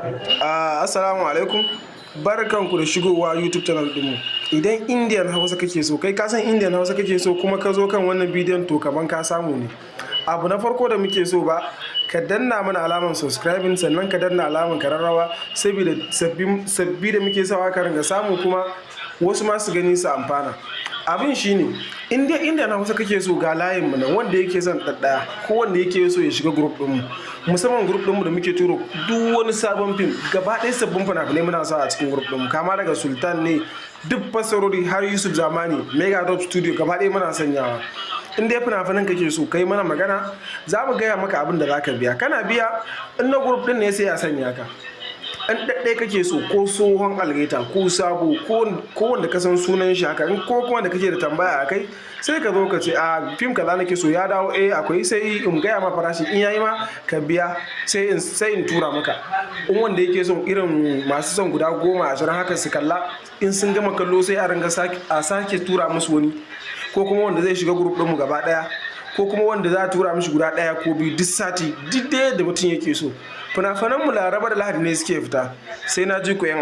Assalamu alaikum. Barkanku da shigowa YouTube channel ɗinmu. Idan Indian Hausa kake so, kai ka san Indian Hausa kake so kuma ka zo kan wannan bidiyon, to kaman ka samu ne. Abu na farko da muke so ba, ka danna mana alamar subscribing, sannan ka danna alamar kararrawa, saboda sabbi da muke sawa ka ringa samu, kuma wasu ma su gani su amfana. Abin shine, in dai Indian Hausa kake so, ga layin mu nan. Wanda yake son ɗaɗɗaya ko wanda yake so ya shiga group ɗinmu, musamman group ɗinmu da muke turo duk wani sabon fim gaba ɗaya, sabbin fina-finai muna sa a cikin group ɗinmu, kama daga Sultan ne, duk fassarori, har Yusuf Zamani, Mega Dub Studio, gaba ɗaya muna sanyawa. In dai fina-finan kake so, kai mana magana, za mu gaya maka abin da za ka biya. Kana biya, in na group ɗin ne, sai ya sanya ka. In ɗaɗɗaya kake so, ko tsohon algaita ko sabo, ko wanda ka san sunan shi haka, in ko kuma da kake da tambaya a kai, sai ka zo ka ce, "A fim kaza nake so, ya dawo?" "Eh, akwai." Sai in gaya ma farashi, in yayi ma ka biya, sai in tura maka. In wanda yake son irin masu son guda 10, 20 haka su kalla, in sun gama kallo sai a ringa a sake tura musu wani, ko kuma wanda zai shiga group ɗinmu gaba ɗaya, ko kuma wanda za a tura mishi guda ɗaya ko biyu duk sati, duk da yadda mutum yake so. Fina-finanmu Laraba da Lahadi ne suke fita. Sai na ji ku yan.